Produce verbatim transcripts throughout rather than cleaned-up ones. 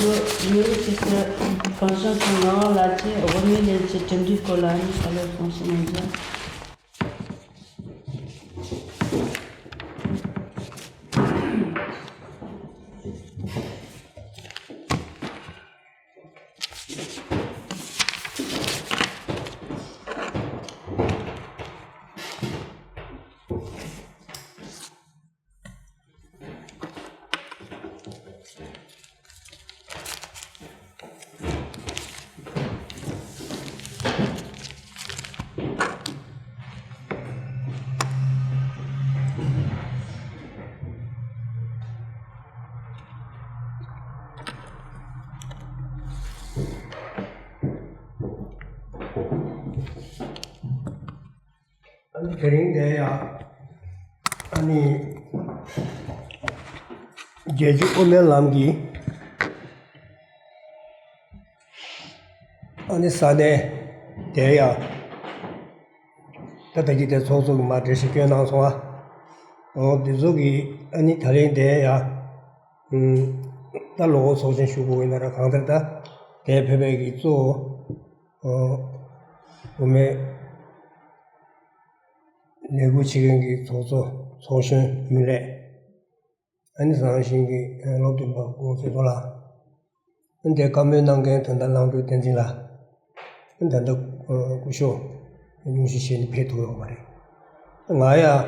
ཡོད་ཅེས་སུ་གང་བྱུང་སོང་ངག་དབང་ལགས་ཀྱིས་དབུ་མའི་ལས་ཀྱི་གྲུབ་འབྲས་སྐོར་ལ་ནི་ག་ལེར་གསུང་བཤད་གནང་རྒྱུ། ཨ་ནི་དེ་རིང་དེ་ཡང་ཨ་ནི་རྒྱལ་སྤྱི་དབུ་མའི་ལམ་གྱི་ཨ་ནི་ས་གནས་དེ་ཡང་ད་ལྟ་གི་དེ་ཚོགས་གཙོ་གི་མར་འགྲེལ་བཤད་སྐྱོན་གནང་སོང་ཨ། འོ་འདི་ཚོ་གི་ཨ་ནི་ད་རིང་དེ་ཡང་ད་ལོ་འཁོར་ཚོགས་ཆེན་ཞུ་དགོས་ཡིན་ན་ར་གང་ལྟར་ད་དེ་ཕེབས་པའི་གི་གཙོ་བོ། དབུ་མའི་ལས་འགུལ་བྱེད་མཁན་གྱི་ཚོགས་གཙོ་ཚོགས་གཞོན་རྒྱུན་ལས། ཨ་ནི་བཟང་ཞིང་གི་སློབ་སྟོན་པ་ཀུན་གཟིགས་མཐོ་ལགས། ཨ་ནི་དེ་བཀའ་མོལ་གནང་མཁན་ད་ལྟ་གླང་མགྲོན་བསྟན་འཛིན་ལགས། ཨ་ནི་ད་ལྟ་སྐུ་ཞབས་ཉུང་ཤས་བྱས་ནས་ཕེབས་ཐུབ་ཡོད་མ་རེད། ང་ཡང་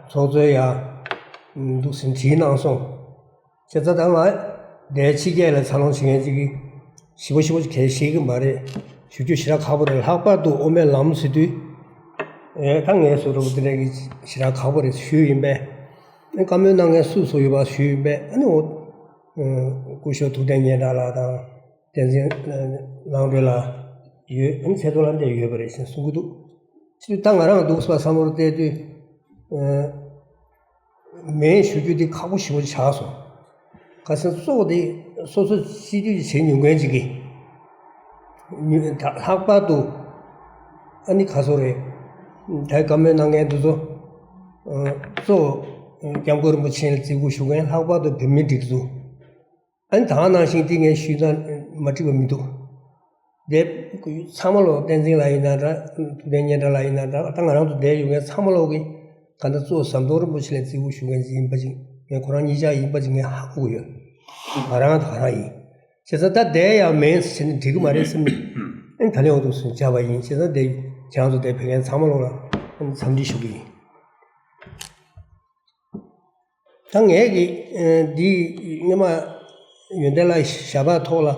ཚོགས་གཙོའི་ཡང་འདུག་སེ་བྲིས་གནང་སོང་། བྱས་ཙང་ད་ང་དེ་ཕྱི་རྒྱལ་ལ་འཚར་ལོངས་བྱེད་མཁན་ཅིག་གིས་ཞིབ་པོ་ཞིབ་པོ་ཅིག་གས་ཤེས་ཀྱི་མ་རེད། ཞུ་རྒྱུ་ཞེ་དྲག་ཁག་པོ་རེད། ལྷག་པར་དུ་དབུ་མའི་ལམ་ཟེར་དུས། ཨེ་ད་ངས་བཟོ་འདྲ་པོ་དེ་འདྲ་གི་ཞེ་དྲག་ཁག་པོ་རེད་ཞུས་ཡིན་པས། ཨེ་བཀའ་མོལ་གནང་མཁན་སུ་སུ་ཡོད་པ་ཞུས་ཡིན་པས། ཨ་ནི་འོ་སྐུ་ཞབས་ཐུབ་བསྟན་སྙན་གྲགས་ལགས་དང་བསྟན་འཛིན་གླང་མགྲོན་ལགས་ཡོད། ཨ་ནི་ཚེ་རྡོར་ལགས་འདིར་ཡོད་པ་རེད་ཟེར་གསུང་གི་འདུག་ཅི་སྟེ་ད་ང་རང་འདུག་སེ་བསམ་བློ་བཏང་དུས། མེད་ཞུ་རྒྱུ་དེ་ཁག་པོ་ཞེ་པོ་ཆགས་སོང་། ཁ་སང་གཙོ་བོ་དེ་སོ་སོ་སྤྱི་འཐུས་ཀྱི་བྱེད་མྱོང་མཁན་ཅིག་གིས། ལྷག་པར་དུ་ཨ་ནི་ཁ་སོ་རེད། ད་བཀའ་མོལ་གནང་མཁན་དེ་ཚོ་གཙོ་བོ་སྐྱབས་མགོན་རིན་པོ་ཆེ་ལ་བརྩི་བཀུར་ཞུ་མཁན། ལྷག་པར་དུ་བོད་མིའི་སྒྲིག་འཛུགས། ཨ་ནི་ད་ག་ནང་བཞིན་དེ་ངས་ཞུས་ན་མ་འགྲིག་པ་མི་འདུག་དེ་ཚང་མ་ལོག་བསྟན་འཛིན་ལགས་ཡིན་ན་འདྲ། ཐུབ་བསྟན་སྙན་གྲགས་ལགས་ཡིན་ན་འདྲ། ད་ང་རང་ཚོ་བསྡད་ཡོད་མཁན་ཚང་མ་ལོག་གིས་ག་འདྲ་གཙོ་བོ་ཟམ་གདོང་རིན་པོ་ཆེ་ལ་བརྩི་བཀུར་ཞུ་མཁན་ཅིག་ཡིན་པ་ཅིག་ངས་ཁོ་རང་གཉིས་ཆ་ཡིན་པ་ཅིག་ངས་ཧ་གོ་གི་ཡོད། ང་རང་ད་ག་རང་ཡིན། བྱས་ཙང་ད་བསྡད་ཡག་མེད་ཟེར་ནས་འགྲིག་གི་མ་རེད་བསམ་ནས། ཨ་ནི་ད་ལན་འོ་འདུག་སེ་བཅར་བ་ཡིན། བྱས་ཙང་དེ་ཁྱེད་རང་ཚོ་དེ་ཕེབས་མཁན་ཚང་མ་ལོག་ལ་ཨ་ནི་འཚམས་འདྲི་ཞུ་གི་ཡིན། ད་ངས་ཀྱི་ཨ་འདི་སྔོན་མ་ཡོན་ཏན་ལགས་ཞབས་པ་ཐོག་ལ་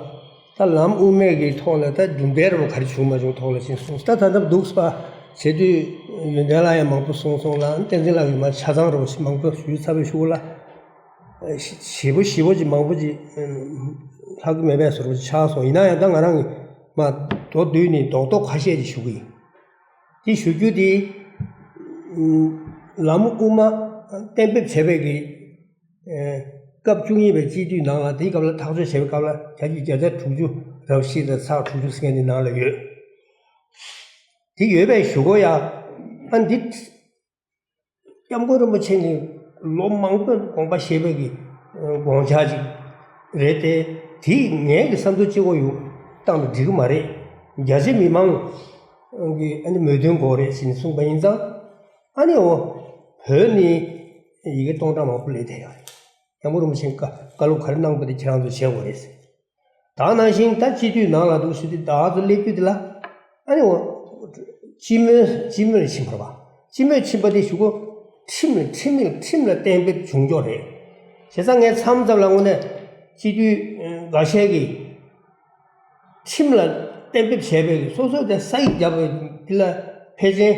ད་ལམ་དབུ་མའི་གི་ཐོག་ལ་ད་རྒྱུན་ལྡན་རུ་ག་རེ་བྱུང་མ་བྱུང་ཐོག་ལ་ཕྱིན་སོང་། ད་ད་ལྟ་འདུག་སེ་བྱེད་དུས་ཡོན་ཏན་ལགས་ཡང་མང་པོ་གསུངས་སོང་ལ། བསྟན་འཛིན་ལགས་ཀྱིས་མར་ཆ་ཚང་རུ་མང་པོ་ཞུས་ཚར་བའི་གཞུག་ལ་ཞེ་པོ་ཞེ་པོ་ཅིག་མང་པོ་ཅིག་ལྷག་གི་མེད་པའི་བཟོ་འདྲ་ཆགས་སོང་། ཡིན་ན་ཡང་ད་ང་རང་གིས་མ་མདོར་བསྡུས་ནས་རྡོག་རྡོག་ཁ་ཤས་ཅིག་ཞུ་གི་ཡིན། དེ་ཞུ་རྒྱུ་དེ། ལམ་དབུ་མ་གཏན་འབེབས་བྱས་པའི་གི་སྐབས་བཅུ་གཉིས་པའི་སྤྱི་འཐུས་ནང་ལ། དེའི་སྐབས་ལ་ཐག་གཅོད་བྱས་པའི་སྐབས་ལ་བརྒྱ་ཆ་བརྒྱ་ཆ་དྲུག་ཅུ་རེ་བཞི་དང་ཚེག་དྲུག་ཅུ་ཟེར་མཁན་དེ་ནང་ལ་ཡོད། དེ་ཡོད་པའི་གཞུག་གུ་ཡང་ཨ་འདི། སྐྱབས་མགོན་རིན་པོ་ཆེ་ནི་ལོ་མང་པོའི་དགོངས་པ་བཞེས་པའི་གི་དགོངས་འཆར་ཅིག་རེད་དེ། དེས་ངའི་གི་བསམ་ཚུལ་གཅིག་པོ་ཡང་བཏང་ན་འགྲིག་གི་མ་རེད། རྒྱ་ཆེ་མི་མང་གི་ཨ་ནི་མོས་མཐུན་དགོས་རེད་ཟེར་ནས་གསུངས་པ་ཡིན་ཙང་། ཨ་ནི་འོ་བོད་ནི་ཡི་གེ་སྟོང་ཕྲག་མང་པོ་ལས་བསྡད་ཡོད་རེད། སྐྱབས་མགོན་རིན་པོ་ཆེས་བཀའ་བཀའ་སློབ་ག་རེ་གནང་པ་དེ་ཁྱེད་རང་ཚོས་བྱེད་དགོས་རེད་ཟེར། ད་ནང་བཞིན་ད་སྤྱི་འཐུས་ནང་ལ་འདུག་ཟེར་དུས་ད་ཚོ་སླེབས་དུས་དེ་ལ་ཨ་ནི་འོ་སྤྱི་མོས་སྤྱི་མོས་ཕྱིན་པ་རེད་པ། སྤྱི་མོས་ཕྱིན་པ་དེ་གཞུག་གུ་ཁྲིམས་ལ་ཁྲིམས་ལ་ཁྲིམས་ལ་གཏན་འབེབས་བྱུང་ཆོག་རེད། བྱས་ཙང་ངས་མཚམས་མཚམས་ལ་དངོས་གནས་སྤྱི་འཐུས་འགའ་ཤས་ཀྱིས་ཁྲིམས་ལ་གཏན་འབེབས་བྱས་པའི་སོ་སོ་དེ་ས་ཡིག་བརྒྱབ་པའི་དེ་ལ་ཕལ་ཆེར་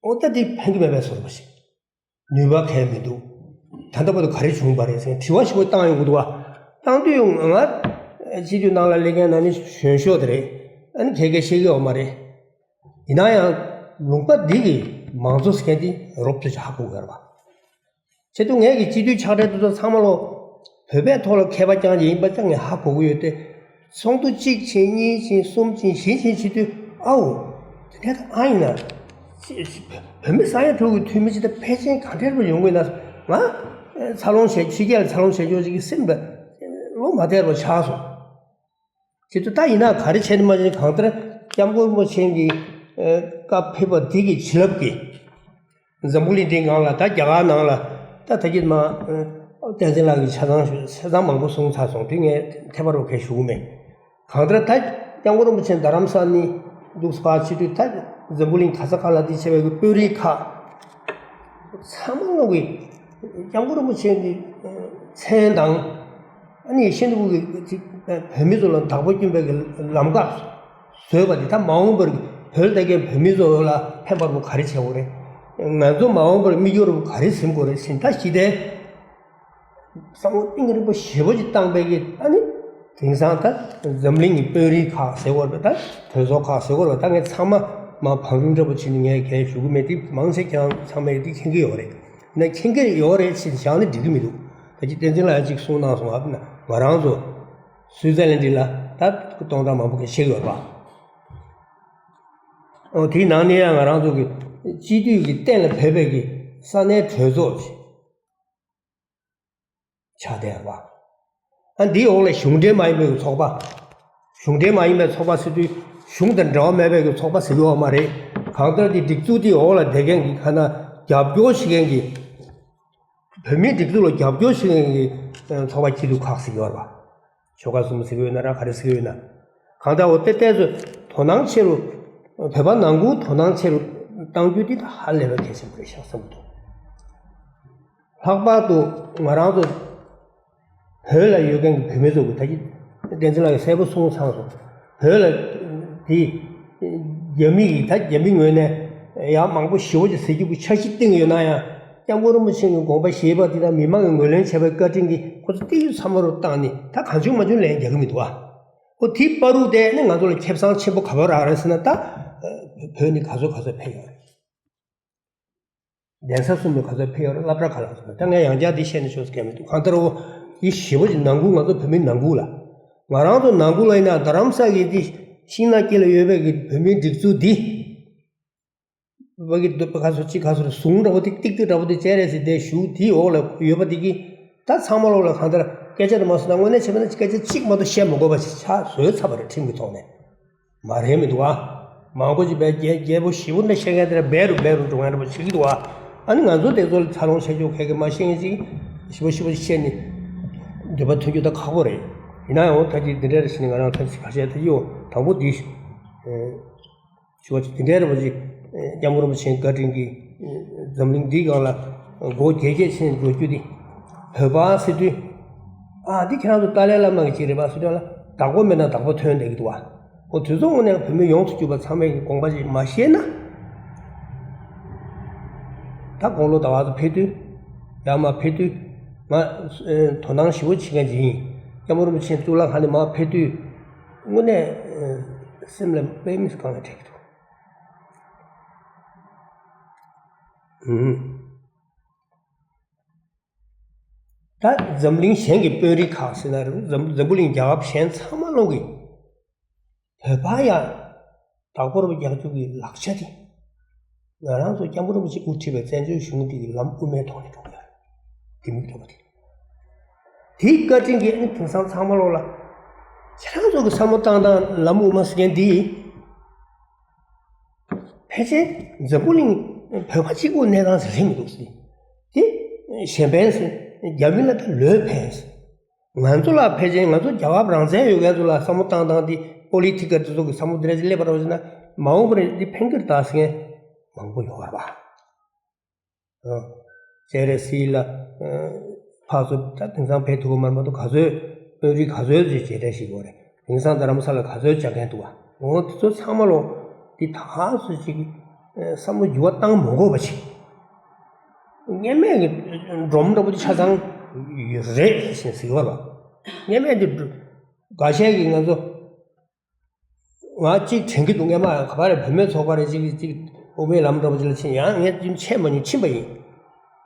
ཨོ་ད་དེ་ཕན་གྱི་མེད་པའི་བཟོ་འདྲ་ཞིག་ནུས་པ་གང་ཡང་མི་འདུག་ད་ལྟ་བར་དུ་ག་རེ་བྱུང་བ་རེད་ཟེར་དྲི་བ་ཞིག་པོ་བཏང་ཡོང་གི་འདུག་བ། བཏང་དུས་ང་སྤྱི་འཐུས་ནང་ལ་སླེབས་མཁན་ནང་ནས་གཞོན་ཤོས་དེ་རེད། ཨ་ནི་ཁྱེད་ཀྱིས་ཤེས་ཀྱི་ཡོད་མ་རེད། ཡིན་ན་ཡང་ལུང་པ་འདི་གི་མང་གཙོ་ཟེར་མཁན་འདི་རོབ་ཙམ་ཅིག་ཧ་གོ་དགོས་རེད་བ། བྱས་དུས་ངས་ཀྱི་སྤྱི་འཐུས་ཕྱག་སྦྲེལ་དེ་ཚོ་ཚང་མ་ལོ་བོད་པའི་ཐོག་ལ་མཁས་པ་རྐྱང་རྐྱང་ཡིན་པ་ཙང་ངས་ཧ་གོ་གི་ཡོད་དེ། ཚོགས་འདུ་གཅིག་ཕྱིན་གཉིས་ཕྱིན་གསུམ་ཕྱིན་བཞི་ཕྱིན་བྱེད་དུས་ཨའོ། དེ་འདྲ་ཨ་ཡིན་ན། བོད་མི་ས་ཡ་དྲུག་གི་འཐུས་མི་ཅིག་ད་ཕལ་ཆེར་ག་འདྲ་རུ་ཡོང་གི་ན། ང་འཚར་ལོངས་བྱས་ཕྱི་རྒྱལ་ལ་འཚར་ལོངས་བྱས་ཆོག་ཅིག་གི་སེམས་པ་བློ་མ་བདེ་རུ་ཆགས་སོང་། བྱེད་དུས་ད་ཡིན་ན་ག་རེ་བྱས་ནས་མ་བྱས་ནས་གང་ལྟར་སྐྱབས་མགོན་རིན་པོ་ཆེ་གི་ཨ་བཀའ་ཕེབས་པ་འདི་གི་བྱིན་རླབས་ཀྱིས། འཛམ་བུ་གླིང་འདིའི་སྒང་ལ་ད་རྒྱ་གར་ནང་ལ་ད་ད་གིན་མ་ཨ་བསྟན་འཛིན་ལགས་ཀྱིས་ཆ་ཚང་ཞུ་ཆ་ཚང་མང་པོ་གསུངས་ཚར་སོང་། དེ་ངས་ཐད་པར་བ་གས་ཞུ་གི་མེད། གང་ལྟར་ད་སྐྱབས་མགོན་རིན་པོ་ཆེ་རྡ་རམ་ས་ནས་འདུག་སེ་ཕར་ཕྱིན་དུས་ད་འཛམ་བུ་གླིང་ག་ས་ག་ལ་འདི་བྱས་པའི་དཔོན་རིགས་ཁག་ཚང་མ་ལོག་གིས་སྐྱབས་མགོན་རིན་པོ་ཆེ་གི་མཚན་དང་། ཨ་ནི་ཤིན་ཏུ་གི་བོད་མི་ཚོ་ལ་བདག་པོ་བསྐྱོན་པའི་གི་ལམ་ཁ་བཟོས་པ་འདི་ད་མ་འོངས་པར་བོད་ལ་བསྡད་མཁན་བོད་མི་ཚོ་ལ་ཕན་པ་རུ་ག་རེ་བྱེད་དགོས་རེད། ང་ཚོ་མ་འོངས་པར་དམིགས་ཡུལ་རུ་ག་རེ་ཟིན་དགོས་རེད་ཟེར་ད་ཞི་བདེ། བསམ་བློ་གཏིང་རིང་པོ་ཞེ་པོ་ཅིག་བཏང་པའི་གི་ཨ་ནི། དེང་སང་ད་འཛམ་གླིང་གི་དཔོན་རིགས་ཁག་ཟེར་དགོས་རེད་པས། ད་གྲོས་ཚོགས་ཁག་ཟེར་དགོས་རེད་པས། ད་ངས་ཚང་མ་མ་བང་རིམ་འདྲ་པོ་བྱས་ནས་ངས་གལ་ཞུ་གི་མེད་དེ། མང་ཆེ་ཁྱེད་རང་ཚང་མས་དེ་མཁྱེན་གྱི་ཡོད་རེད། ཡིན་ན་མཁྱེན་གྱི་ཡོད་རེད་ཟེར་བཞག་ན་འགྲིག་གི་མི་འདུག་ད་ཅི་བསྟན་འཛིན་ལགས་ཅིག་གསུངས་གནང་སོང་། ཨ་ང་རང་ཚོ་སུའི་ཙེར་ལན་འདི་ལ་ད་སྟོང་ཕྲག་མང་པོ་གི་ཤེས་ཡོད་པ། ཨོ་དེའི་ནང་ནས་ཡང་ང་རང་ཚོ་གི་སྤྱི་འཐུས་ཀྱི་གཏན་ལ་ཕེབས་པའི་གི་ས་གནས་གྲོས་ཚོགས་ཆགས་བསྡད་པ། ཨ་འདིའི་འོག་ལ་གཞུང་འབྲེལ་མ་ཡིན་པའི་ཚོགས་པ། གཞུང་འབྲེལ་མ་ཡིན་པའི་ཚོགས་པ་ཟེར་དུས་གཞུང་དང་འབྲེལ་བ་མེད་པའི་ཚོགས་པ་ཟེར་གྱི་ཡོད་མ་རེད། གང་ལྟར་དེ་སྒྲིག་འཛུགས་དེའི་འོག་ལ་བསྡད་མཁན་གྱི་ཁ་ན་རྒྱབ་སྐྱོར་བྱེད་མཁན་གྱི། བོད་མིའི་སྒྲིག་འཛུགས་ལ་རྒྱབ་སྐྱོར་བྱེད་མཁན་གྱི་ཚོགས་པ་སྐྱིད་སྡུག་ཁག་ཟེར་གྱི་ཡོད་རེད་པ། ཆོལ་ཁ་གསུམ་ཟེར་གྱི་ཡོད་ན་ར་ག་རེ་ཟེར་གྱི་ཡོད་ན། གང་ལྟར་འོ་དེ་ཏོག་ཙམ་དོ་སྣང་ཆེ་རུ། བོད་པ་ནང་ཁུལ་དོ་སྣང་ཆེ་རུ་གཏང་རྒྱུ་དེ་ཧ་ལས་པའི་གལ་ཆེན་པོ་རེད་ཤག་བསམ་གྱི་འདུག་ལྷག་པར་དུ་ང་རང་ཚོ་བོད་ལ་ཡོད་མཁན་གྱི་བོད་མི་ཚོ་གི་ད་ཅི་བསྟན་འཛིན་ལགས་ཀྱིས་གསལ་པོ་གསུངས་ཚར་སོང་། བོད་ལ་དེ་རྒྱ་མི་ཡིས་ད་རྒྱ་མི་ངོས་ནས་ཡང་མང་པོ་ཞེ་པོ་ཅིག་ཟེར་རྒྱུ་གི་འཆར་གཞི་བཏིང་ཡོད་ན་ཡང་། སྐྱབས་མགོན་རིན་པོ་ཆེ་གི་དགོངས་པ་བཞེས་པ་དེ་དང་མི་མང་གིས་ངོས་ལེན་བྱས་པའི་བཀའ་དྲིན་གྱིས་ཁོ་ཚོ་ཏོག་ཙམ་མཚམས་མ་རུ་བཏང་ནས་ད་གང་བྱུང་མང་བྱུང་ལན་རྒྱག་གི་མི་འདུག་ཨ། ཨོ་དེའི་བར་དུ་དེ་ནི་ང་ཚོ་ལ་ཁེ་བཟང་ཆེན་པོ་ག་པར་རག་རེད་ཟེར་ན། ད་བོད་ནི་ག་ཚོད་ག་ཚོད་ཕན་ཡོད་རེད། གདན་ས་གསུམ་ནི་ག་ཚོད་ཕན་ཡོད་རེད། སློབ་གྲྭ་ག་ལ་ག་ཚོད། ད་ངས་ཡང་བསྐྱར་འདི་བཤད་ན་ཆོག་ཟེར་མཁན་མི་འདུག་གང་ལྟར་འོ་འདི་ཞེ་པོ་ཅིག་ནང་ཁུལ། ང་ཚོ་བོད་མི་ནང་ཁུལ་ལ། ང་རང་ཚོ་ནང་ཁུལ་ལ་ཡིན་ན་རྡ་རམ་ས་གི་འདི་ཤིང་ནགས་དཀྱིལ་ལ་ཡོད་པའི་གི་བོད་མིའི་སྒྲིག་འཛུགས་འདི། བ་གི་འདོད་པ་ག་ཚོད་ཅིག་ག་ཚོད་ཟུང་འདྲ་པོ་དེ་ཏིག་ཏིག་འདྲ་པོ་དེ་བྱས་རེད་ཟེར་དེ་ཞུ་དེའི་འོག་ལ་ཡོད་པ་དེ་གི་ད་ཚང་མ་ལོག་ལ་གང་ལྟར་སྐད་ཆ་དེ་མ་གསུངས་ན་དངོས་གནས་བྱས་པ་ན་སྐད་ཆ་གཅིག་མ་གཏོགས་བཤད་མ་དགོས་པ་ཞིག་ཆགས་བཟོས་ཚར་བ་རེད། ཁྲིམས་ཀྱི་ཐོག་ནས་མ་རེད་མི་འདུག་ཨ། མང་པོ་ཅིག་བས་རྒྱལ་རྒྱལ་པོ་ཞེ་པོ་འདྲ་བཤད་མཁན་དེ་འདྲ་འབད་རུ་འབད་རུ་འགྲོ་མཁན་འདྲ་པོ་བྱེད་ཀྱི་འདུག་ཨ། ཨ་ནི་ང་ཚོ་དེ་ཚོ་ལ་འཚར་ལོངས་བྱེད་ཆོག་མཁན་གྱི་མ་ཤེས་མཁན་ཅིག་ཞེ་པོ་ཞེ་པོ་ཅིག་བཤད་ནས་འདོད་པ་མཐུན་རྒྱུ་ད་ཁག་པོ་རེད། ཡིན་ན་ཡང་ད་ཅིག་འདི་འདྲ་རེ་བྱས་ནས་ང་རང་ཐབས་ཤེས་ཁ་ཤས་ད་ཡོད། དང་པོ་འདི། ཞུ་བ་ཅིག་དེ་འདྲའི་རེ་བ་ཅིག་སྐྱབས་མགོན་རིན་པོ་ཆེའི་བཀའ་དྲིན་གྱིས་འཛམ་གླིང་འདིའི་སྒང་ལ་སྒོ་རྒྱ་སྐྱེད་བྱས་འགྲོ་རྒྱུ་དེ། བོད་པ་ཟེར་དུས། ཨ་འདི་ཁྱེད་རང་ཚོ་ཏཱ་ལའི་བླ་མ་གི་ཅིག་རེད་པ་ཟེར་དུས་ལ། བདག་པོ་མེད་ན་བདག་པོ་ཐོན་བསྡད་ཀྱི་འདུག་བ། འོ་དུས་ཚོད་དངོས་གནས་བོད་མི་ཡོངས་སུ་གྱུར་པ་ཚང་མས་ཀྱི་དགོངས་པ་ཅིག་མ་བཞེས་ན། ད་དགུང་ལོ་ཟླ་བ་ཚོ་ཕེབས་དུས། ཡར་མར་ཕེབས་དུས། ང་དོ་སྣང་ཞེ་པོ་བྱེད་མཁན་ཅིག་ཡིན། སྐྱབས་མགོན་རིན་པོ་ཆེ་གཙུག་ལག་ཁང་ནས་མར་ཕེབས་དུས། དངོས་གནས་སེམས་ལ་དཔེ་མི་སྲིད་དཀའ་ངལ་འཕྲད་ཀྱི་འདུག་ད་འཛམ་གླིང་གཞན་གྱི་དཔོན་རིགས་ཁག་ཟེར་ན་རེད། འཛམ་འཛམ་བུ་གླིང་རྒྱལ་ཁབ་གཞན་ཚང་མ་ལོག་གིས་བོད་པ་ཡང་བདག་པོ་རུ་རྒྱག་རྒྱུ་གི་ལག་ཆ་དེ། ང་རང་ཚོ་སྐྱབས་མགོན་རིན་པོ་ཆེ་དབུ་ཁྲིད་པའི་བཙན་བྱོལ་གཞུང་འདི་གི་ལམ་དབུ་མའི་ཐོག་ནས་འགྲོ་གི་ཡོད་རེད། དེ་མི་འདྲ་བ་དེ། དེའི་བཀའ་དྲིན་གྱིས་ཨ་ནི་དེང་སང་ཚང་མ་ལོག་ལ། ཁྱེད་རང་ཚོ་གི་བསམ་བློ་བཏང་སྟངས་ལམ་དབུ་མ་ཟེར་མཁན་འདི། ཕལ་ཆེར་འཛམ་བུ་གླིང་བོད་པ་གཅིག་པུ་གནས་སྟངས་ཟེར་རེད་མི་འདུག་ཟེར། དེ་གཞན་ཕན་ཟེར། རྒྱ་མི་ལ་ད་ལོས་ཕན་ཟེར། ང་ཚོ་ལ་ཕལ་ཆེར་ང་ཚོ་རྒྱལ་ཁབ་རང་བཙན་ཡོད་མཁན་ཚོ་ལ་བསམ་བློ་བཏང་སྟངས་དེ་པོ་ལི་ཊི་ཀལ་དེ་ཚོ་གི་བསམ་བློ་དེ་འདྲ་ཞིག་སླེབས་པ་རེད་ཟེར་ན། མ་འོངས་པར་འདི་ཕན་གྱི་རེད་ད་ཟེར་མཁན་མང་པོ་ཡོད་རེད་པ། ཨ། སྤྱན་རས་གཟིགས་ལ་ཨ་ཕར་ཚུར་ད་དེང་སང་ཕེབས་ཐུབ་པ་མ་མ་གཏོགས་ག་ཚོད་དཔོན་རིགས་ག་ཚོད་ཅིག་མཇལ་འཕྲད་ཞིག་ཡོད་རེད། དེང་སང་རྡ་རམ་ས་ལ་ག་ཚོད་བཅར་མཁན་འདུག་བ། འོ་དེ་ཚོ་ཚང་མ་ལོ་འདི་ད་ག་ཚོད་ཅིག་ཨ་བསམ་བློ་འགྱུར་བ་བཏང་མ་དགོས་པ་ཅིག་སྔོན་མའི་གི་སྒྲོམ་འདྲ་པོ་དེ་ཆ་ཚང་རེད་ཟེར་ཟེར་བ་ལ། སྔོན་མའི་དེ་འགའ་ཤས་ཀྱིས་ང་ཚོ། ང་གཅིག་དྲན་གྱི་འདུག་སྔོན་མ་ག་པར་རེད། བུད་མེད་ཚོགས་པ་རེད། གཅིག་གིས་གཅིག་དབུ་མའི་ལམ་འདྲ་པོ་ཅིག་ལ་ཕྱིན། ཡང་ངས་རྒྱུན་ཆད་མ་མྱོང་། ཕྱིན་པ་ཡིན།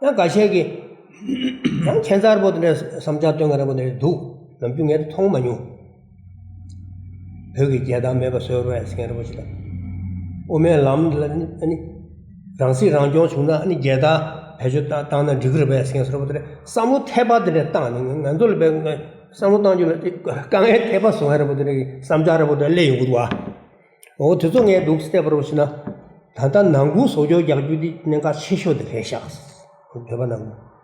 ཡང་འགའ་ཤས་ཀྱིས་ཡང་ཁྱད་མཚར་པོ་དེ་འདྲའི་བསམ་འཆར་བཏོན་མཁན་འདྲ་པོ་དེ་འདྲ་འདུག་ནམ་རྒྱུན་ངས་མཐོང་མ་མྱོང་། བོད་ཀྱི་རྒྱལ་དར་མེད་པ་བཟོས་རོགས་ཟེར་མཁན་འདྲ་པོ་ཅིག་དང་། དབུ་མའི་ལམ་ལ་ནི་ཨ་ནི་རང་སྲིད་རང་སྐྱོང་བྱུང་ན་ཨ་ནི་རྒྱལ་དར་བེད་སྤྱོད་བཏང་བཏང་ན་འགྲིག་གི་རེད་པས་ཟེར་མཁན་བཟོ་འདྲ་པོ་དེ་འདྲ་བསམ་བློ་ཐད་པ་དེ་འདྲ་བཏང་ནས་ང་ཚོ་ལ་བས། བསམ་བློ་བཏང་རྒྱུ་ལ་དེ་དཀའ་ངལ་འཕྲད་པ་བཟོ་ཡ་རེད་པ། དེ་འདྲ་གི་བསམ་འཆར་རེད་པ། དེ་སླེབས་ཡོང་གི་འདུག་ཨ། འོ་དེ་ཚོ་ངས་འདུག་བལྟས་པ་རེད་པ་ཞེ་ན། ད་ལྟ་ནང་ཁུལ་བཟོ་བཅོས་རྒྱག་རྒྱུ་དེ་གནད་འགག་ཆེ་ཤོས་དེ་རེད་ཤག་བོད་པ་ནང་ཁུལ།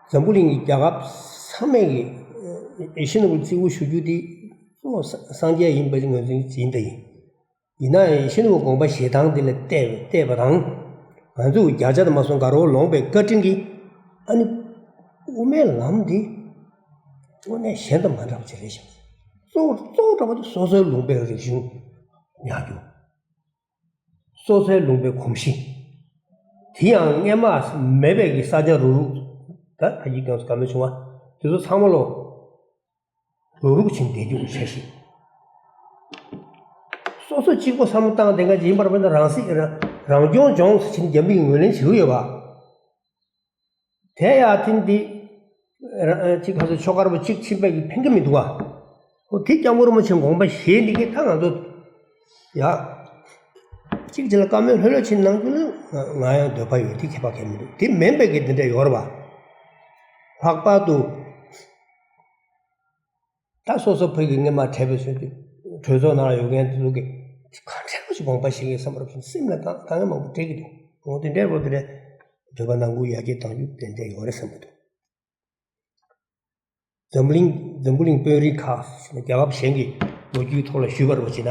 འཛམ་བུ་གླིང་གི་རྒྱལ་ཁབ་ཚང་མས་ཀྱི་ཡིད་བཞིན་ནོར་བུ་བརྩི་བཀུར་ཞུ་རྒྱུ་དེ་གཙོ་བོ་སངས་རྒྱས་ཡིན་པ་ངོས་འཛིན་ཡིན་ད་ཡིན། ཡིན་ན་ཡང་ཡིད་བཞིན་ནོར་བུ་དགོངས་པ་བཞེས་སྟངས་དེ་ལ་བལྟས་བལྟས་པ་དང་། ང་ཚོས་བརྒྱ་ཆ་དུ་མ་སོང་དགའ་རབ་ལོངས་པའི་བཀའ་དྲིན་གྱིས། ཨ་ནི་དབུ་མའི་ལམ་འདི་དངོས་གནས་གཞན་དང་མ་འདྲ་བ་ཅིག་རེད་ཤག་གཙོ་བོ་གཙོ་བོ་འདྲ་བ་དེ་སོ་སོའི་ལུང་པའི་རིག་གཞུང་ཉར་རྒྱུ། སོ་སོའི་ལུང་པའི་གོམས་གཤིས། དེ་ཡང་སྔོན་མ་མེད་པའི་གི་ས་ཆ་རུ་རུ། ད་ཕ་གི་སྐྱོང་ས་ག་མེད་བྱུང་བ། དེ་ཚོ་ཚང་མ་ལོ། རུ་རུ་ཕྱིན་བསྡད་རྒྱུ་འཆར་གཞི། སོ་སོ་གཅིག་པོ་བསམ་བློ་བཏང་བསྡད་མཁན་ཅིག་ཡིན་པར་བས་ན་རང་སྲིད་རང་རང་སྐྱོང་ལྗོངས་སུ་ཕྱིན་རྒྱ་མི་གིས་ངོས་ལེན་བྱེད་ཀྱི་ཡོད་པ། དེ་ཡང་ཐེངས་འདི་ར་ཅིག་ག་ཚོད་ཆོ་ག་ར་པོ་གཅིག་ཕྱིན་པས་ཀྱི་ཕན་གྱི་མི་འདུག་ག་འོ་དེ་སྐྱབས་མགོན་རིན་པོ་ཆེ་དགོངས་པ་བཞེས་འདི་གི་ད་ང་ཚོ་ཡ། གཅིག་ཅིག་ལ་བཀའ་མོལ་ལྷོད་ལྷོད་ཕྱིན་གནང་རྒྱུ་ལ་ང་ང་ཡང་འདོད་པ་ཡོད། དེ་ཁྱད་པར་གང་མི་འདུག་དེ་མིན་པས་ཀྱི་འདི་འདྲ་ཡོད་རེད་པ། ལྷག་པར་དུ། ད་སོ་སོ་བོད་ཀྱི་སྔོན་མ་བགྲེས་པོ་ཚོས་ཀྱི་གྲོས་ཚོགས་ནང་ལ་ཡོད་མཁན་དེ་ཚོ་གིས་གང་འདྲ་པོ་ཞིག་དགོངས་པ་བཞེས་ཀྱི་བསམ་པར་སེམས་ལ་དང་དང་མང་པོ་སྤྲད་ཀྱི་འདུག་འོ་དེ་འདྲའི་སྐོར་དེ་འདྲའི་བོད་པ་ནང་ཁུལ་ཡར་རྒྱས་གཏང་རྒྱུ་ཏན་ཏན་ཡོད་རེད་བསམ་གྱི་འདུག་འཛམ་གླིང་འཛམ་བུ་གླིང་དཔོན་རིགས་ཁག་རྒྱལ་ཁབ་གཞན་གྱི་ལོ་རྒྱུས་ཐོག་ལ་ཞུས་པ་རེད་པ་བྱས་ན།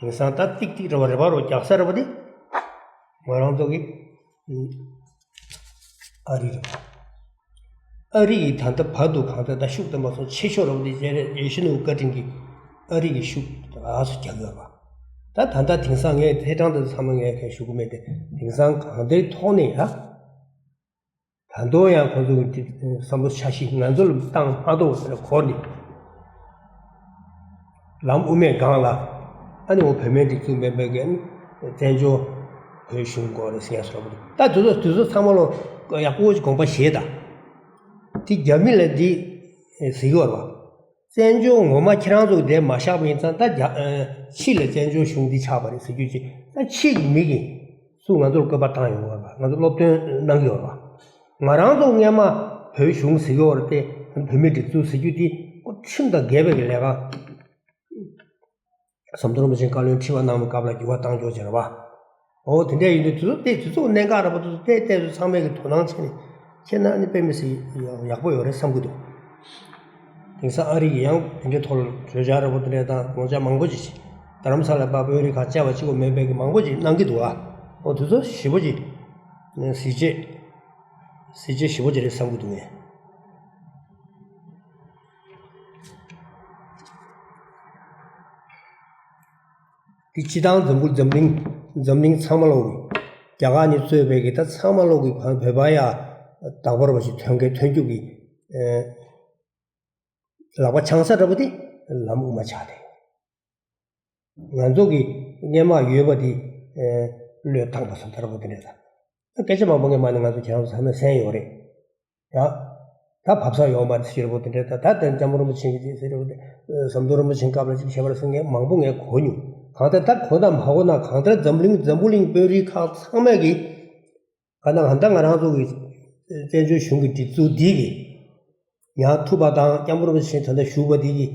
དེང་སང་ད་ཏིག་ཏིག་རེ་བ་རེ་བ་རུ་རྒྱག་ས་རེད་པ་དེ། ང་རང་ཚོ་གི་ཨ་རི་རེད། ཨ་རི་ཡི་ད་ལྟ་བར་དུ་གང་ལྟར་ད་ཤུགས་དེ་མ་སོང་ཆེ་ཤོས་རབ་དེ་ཅེ་རེད། ཡིད་བཞིན་ནོར་བུ་བཀའ་དྲིན་གྱིས་ཨ་རི་གི་ཤུགས་རགས་སུ་རྒྱག་ཡོད་པ། ད་ད་ལྟ་དེང་སང་ངས་ཐད་གྲངས་དེ་ཚང་མ་ངས་གས་ཞུ་གི་མེད་དེ། དེང་སང་གང་ལྟར་ཐོག་ནས་ཡ། ད་དུང་ཡང་ཁོ་ཚོ་གི་བསམ་བློ་འཆར་གཞི་ང་ཚོ་ལ་བཏང་མ་ཐུབ་ཟེར་ན་གོ་ནི། ལམ་དབུ་མའི་སྒང་ལ། ཨ་ནི་འོ་བོད་མིའི་སྒྲིག་འཛུགས་མིན་པའི་གི་བཙན་བྱོལ་བོད་གཞུང་སྐོར་རེད་ཟེར་ཡ་སོགས་པ་རེད། ད་དེ་ཚོ་དེ་ཚོ་ཚང་མ་ལོ་ཡག་པོ་ཞིག་དགོངས་པ་བཞེས་དང་། དེ་རྒྱ་མི་ལ་འདི་ཟེར་གི་ཡོད་རེད་པ། བཙན་བྱོལ་ངོ་མ་ཁྱེད་རང་ཚོ་འདིར་མ་བཞག་པ་ཡིན་ཙང་ད་རྒྱ་ཕྱི་ལ་བཙན་བྱོལ་གཞུང་འདི་ཆགས་པ་རེད་ཟེར་རྒྱུ་ཅིག་ད་ཕྱི་གི་མི་གིས་སུ་ང་ཚོར་བཀོད་པ་བཏང་ཡོང་གི་ཡོད་རེད་པ། ང་ཚོ་སློབ་སྟོན་གནང་གི་ཡོད་རེད་པ། ང་རང་ཚོ་སྔོན་མ་བོད་གཞུང་ཟེར་གི་ཡོད་རེད་དེ། བོད་མིའི་སྒྲིག་འཛུགས་ཟེར་རྒྱུ་དེ་ཁོ་ཁྲིམས་དང་འགལ་བའི་ལས་ཀ། ཟམ་གདོང་རིན་པོ་ཆེ་བཀའ་བློན་ཁྲི་པ་གནང་བའི་སྐབས་ལ་འགྱུར་བ་བཏང་ཆོག་ཅེས་རེད་པ། འོ་དེ་འདྲ་ཡིན་དུས་དེ་ཚོ་དེ་དེ་ཚོ་གནད་འགག་རེད་པ། དེ་ཚོ་བལྟས་བལྟས་ཚོ་ཚང་མས་ཀྱི་དོ་སྣང་བྱས་ནས་ཁྱེད་ན་ནི་དཔེ་མི་སྲིད་ཡག་པོ་ཡོད་རེད་བསམ་གྱི་འདུག་དེང་སང་ཨ་རི་ཡིས་ཡང་དེ་འདྲའི་ཐོག་ལ་གྲོས་འཆར་རེད་པ་དེ་འདྲ་དང་དགོངས་འཆར་མང་པོ་ཅིག་རྡ་རམ་ས་ལ་པ་དཔོན་རིགས་ཁག་བཅར་བ་གཅིག་པོ་མིན་པའི་གི་མང་པོ་ཅིག་གནང་གི་འདུག་ཨ། འོ་དེ་ཚོ་ཞེ་པོ་ཅིག་གཟི་བརྗིད་གཟི་བརྗིད་ཞེ་པོ་ཅིག་རེད་བསམ་གྱི་འདུག་ངས། དེ་སྤྱི་བཏང་འཛམ་བུ་འཛམ་གླིང་འཛམ་གླིང་ཚང་མ་ལོག་གི་རྒྱ་གར་ནས་གཙོས་པའི་གི་ད་ཚང་མ་ལོག་གི་བོད་པ་ཡ་བདག་པོ་ར་བ་ཞིག་ཐོན་མཁན་ཐོན་རྒྱུ་གི་ལག་པ་འཆང་ས་འདྲ་པོ་དེ་ལམ་དབུ་མ་ཆགས་ཏེ། ང་ཚོ་གི་སྔོན་མ་ཡོད་པ་དེ་བློས་བཏང་པ་སོགས་འདྲ་པོ་དེ་འདྲ་དང་། སྐད་ཆ་མང་པོ་ངས་མ་ནི་ང་ཚོ་ཁྱེད་རང་ཚོ་ཚང་མས་གསན་ཡོད་རེད། ཡ། ད་བབས་ས་ཡོད་མ་རེད་ཟེར་རྒྱུ་རེད་པོ་དེ་འདྲ། ད་ད་དེ་སྐྱབས་མགོན་རིན་པོ་ཆེ་གིས་ཅིག་ཟེར་རྒྱུ་རེད་པོ་དེ། ཟམ་གདོང་རིན་པོ་ཆེའི་སྐབས་ལ་ཅིག་བཤད་པ་རེད་ཟེར་ངས་མང་པོ་ངས་གོ་མྱོང་། གང་ལྟར་ད་གོ་ན་མ་གོ་ན་གང་ལྟར་འཛམ་གླིང་འཛམ་བུ་གླིང་དཔོན་རིགས་ཁག་ཚང་མས་ཀྱིས་ག་ན་གང་ལྟར་ང་རང་ཚོ་གི་བཙན་བྱོལ་གཞུང་གི་སྒྲིག་འཛུགས་འདི་གི་ཡང་ཐུབ་པ་དང་སྐྱབས་མགོན་རིན་པོ་ཆེ་ད་ལྟ་བཞུགས་པ་འདི་གི་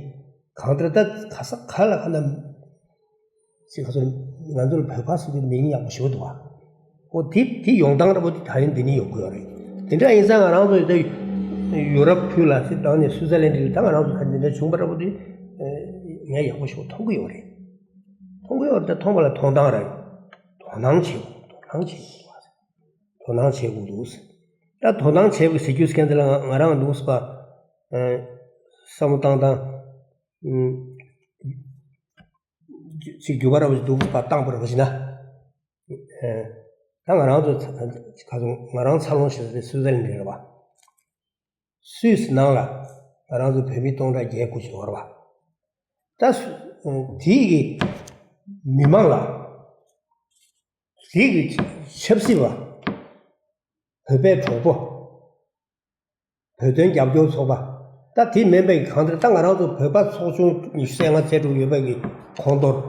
གང་ལྟར་ད་ག་ས་ག་ལ་ག་ན། ཅིག་ཁ་ཚོར་ང་ཚོར་བོད་པ་ཟེར་དུས་མིང་ཡག་པོ་ཞེ་པོ་འདུག་བ། འོ་དེ་དེ་ཡོང་སྟངས་འདྲ་པོ་དེ་ད་ཡིན་འདི་ནས་ཡོང་གི་ཡོད་རེད། དེ་འདྲ་ཡིན་ཙང་ང་རང་ཚོ་ད་ཡུ་རོབ་ཁུལ་ལ་སི་ཏང་ནས་སུའི་ཙར་ལན་ཌི་ལ་ད་ང་རང་ཚོ་ད་འདི་འདྲ་བྱུང་པ་འདྲ་པོ་དེ་ངས་ཡག་པོ་ཞེ་པོ་མཐོང་གི་ཡོད་རེད། མཐོང་གི་ཡོད་རེད། ད་མཐོང་བ་ལ་མཐོང་སྟངས་རེད། དོ་སྣང་བྱེད་དགོས། དོ་སྣང་བྱེད་དགོས། དོ་སྣང་བྱེད་དགོས་འདུག་ད་དོ་སྣང་བྱེད་དགོས་ཟེར་རྒྱུ་སྐད་འདི་ལ་ང་ང་རང་འདུག་ཟེར་བ། བསམ་བློ་བཏང་སྟངས། ཅིག་རྒྱུ་བ་ར་བ་ཞིག་འདུག་པ་བཏང་པ་ར་བ་ཞིག་ན། ད་ང་རང་ཚོ་ཁ་སང་ང་རང་འཚར་ལོངས་བྱེད་ས་དེ་སུའི་ཙར་ལན་ཌི་རེད་བ། སུད་སི་ནང་ལ་ང་རང་ཚོ་བོད་མི་སྟོང་ཕྲག་བརྒྱད་དགུ་ཞིག་ཡོད་རེད་བ། ད་སུ་དེའི་གི་མི་མང་ལ་དེའི་གི་ཆབ་སྲིད་པ་བོད་པའི་གྲོགས་པོ། བོད་དོན་རྒྱབ་སྐྱོར་ཚོགས་པ། ད་དེ་མིན་པའི་གང་ལྟར་ད་ང་རང་ཚོ་བོད་པ་ཚོགས་ཆུང་ཉི་ཤུ་རྩ་ལྔ་ཚད་དྲུག་ཡོད་པའི་གི་ཁོངས་གཏོགས།